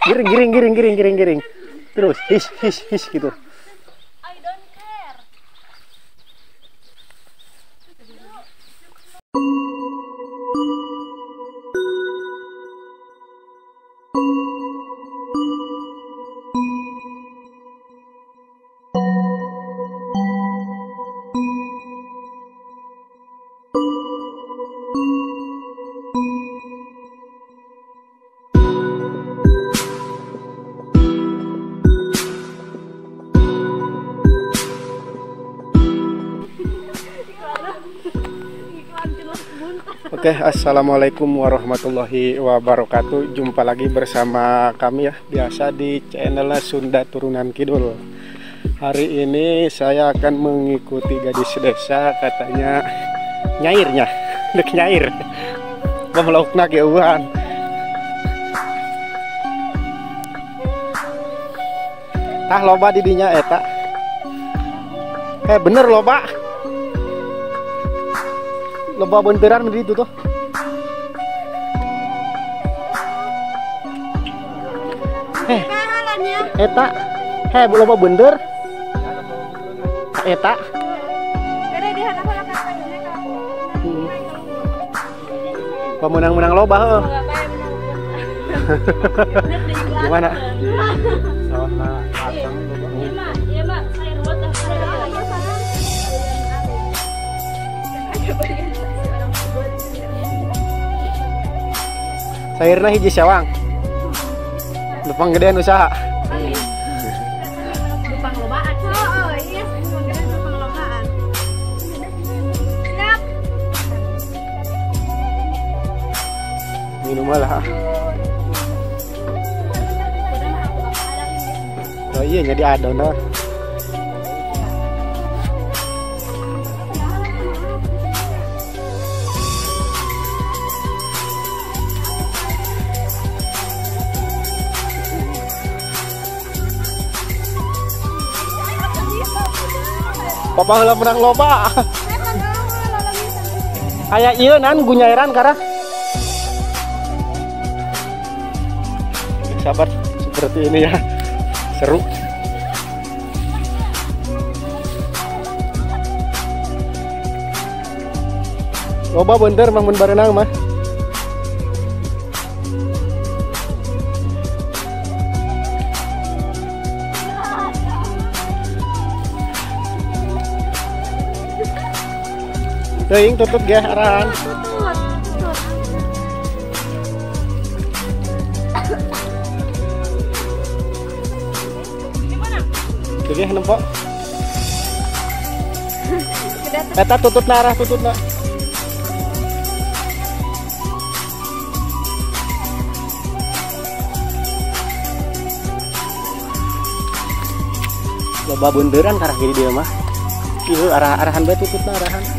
Giring giring giring giring giring giring. Terus his his his gitu. I don't care. Oke, assalamualaikum warahmatullahi wabarakatuh. Jumpa lagi bersama kami ya, biasa di channel Sunda Turunan Kidul. Hari ini saya akan mengikuti gadis desa, katanya nyairnya, dek nyair. Melaukna keuan. Tah loba di dinya eta. Bener loba. Loba benteran di itu tuh. Eta, loba bener. Eta. Pemenang-menang loba heuh. Gimana? Sayurna hiji sewang. Lupang gedean usaha. Lupang lobaan. Oh, iya, lupang lobaan. Siap. Minum lah. Oh iya, jadi adon. Papa heula menang loba. Aya ieu nan gunyairan karah. Sahabat, seperti ini ya. Seru. Loba bener mah mun barenang mah. Teuing tutut ge arahan. Tutut. Gimana? Ge nempo. Eta tututna arah tututna. Loba beunderan karah gini dia mah. Ieu arah-arahan bae tututna arahan.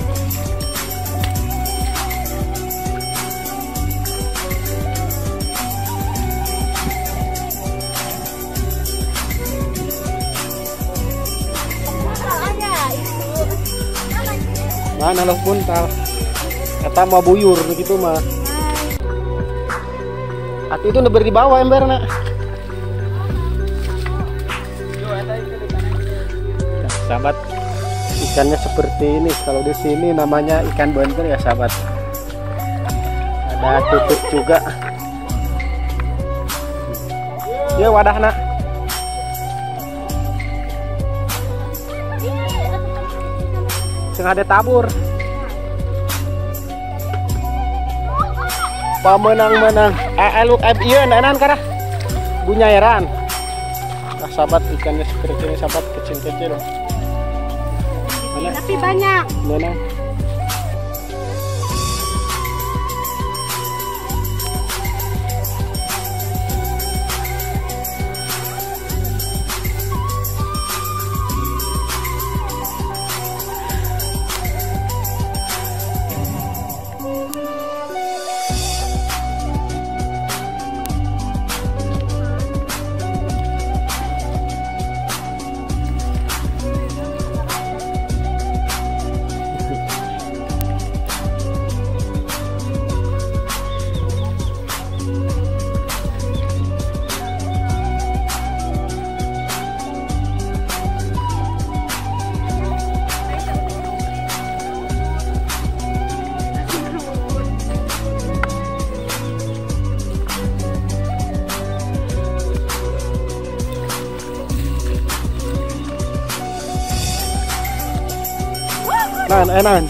Mana loh buntal? Kata mau buyur gitu mah. Atuh itu neber di bawah ember nak. Nah, sahabat, ikannya seperti ini. Kalau di sini namanya ikan bonter ya sahabat. Ada tutut juga. Ya wadah nak. Ada tabur. Pemenang-menang. Lu ieu nanan karah. Gunyairan. Nah, sahabat, ikannya seperti ini sahabat, kecil-kecil. Mana? Tapi banyak. Mana? Naon, naon.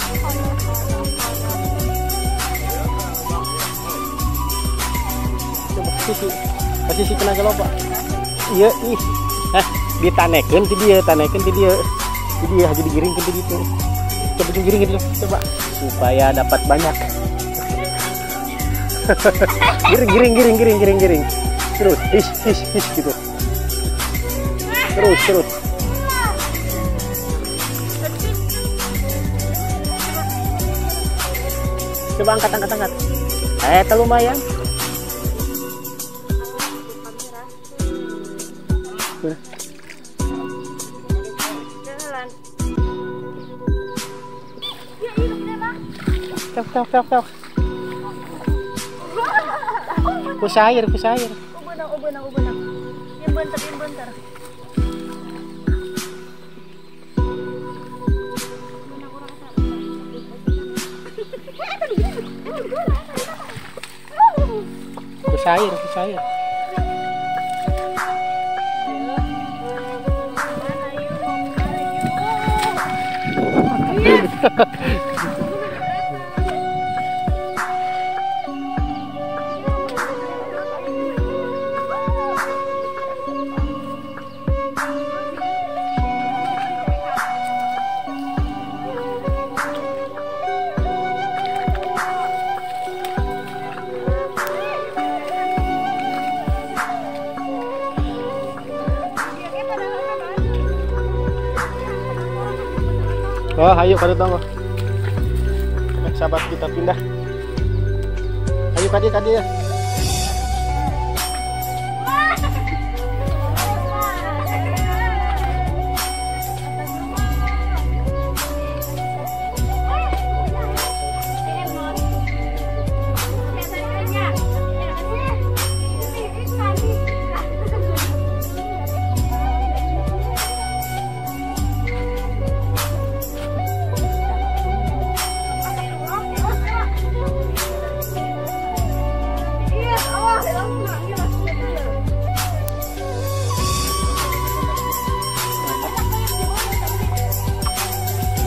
Coba sisi tenaga loba. Iya, ih. Hah, ditanekeun ti dieu, tanekeun ti dieu. Ti dieu haji digiringkeun ti ditu. Coba digiring gitu, coba supaya dapat banyak. Giring giring giring giring giring giring. Terus, his his his gitu. Terus, terus. Coba angkat, angkat, angkat. Lumayan. Tok, tok, tok, tok. Kusair, kusair. Ubenang, ubenang, ubenang. Yang bentar, yang bentar. Kusair, kusair. Oh, ayo kadi tonggo. Sahabat kita pindah. Ayo kadi kadi ya.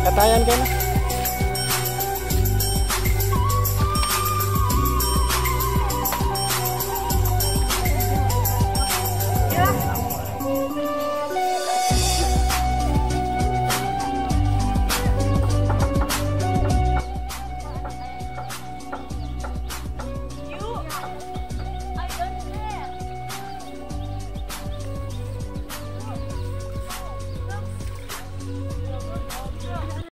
Katayan kayaknya.